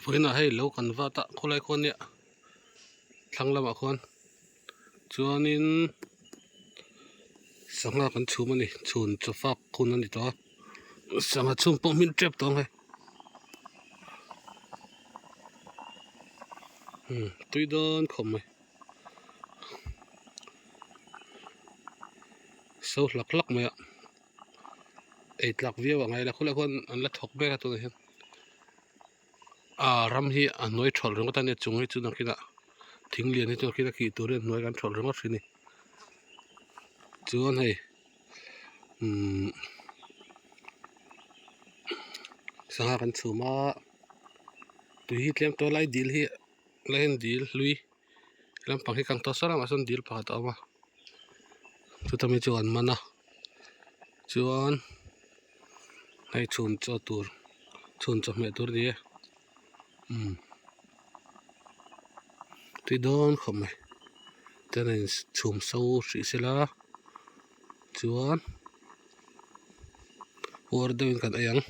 Vawiinah hei lo kan vat a khawlai khuan nia thlang lamah khuan chuanin sangha kan chhum a ni chhun chaw fak hun a ni tawh a sangha chhum pawh hmin tep tawh ang hei umm tui dawn khawp mai so hlak hlak mai a ei tlak viau ang a ila khulai khuan an la thawk mek a tunah hian. Aa ram hi a hnuai thawlh ringawt a nia chung hi chu nakinah thing lian hi chu nakin a kih turin a hnuai kan thawlh ringawt hrin a ni chuan hei umm sangha kan chhum a tui hi tlem tawh lai dil hi lai hian dil hlui lampang hi kang tawh sawn a mahse dil pakhat a awm a chuta mi chu an man a chuan. Hei chhun chaw tur chhun chawhmeh tur a ni e umm tui dawn khawp mai chuan a in chhum so hrih sela chuan uar deuhin kan ei ang.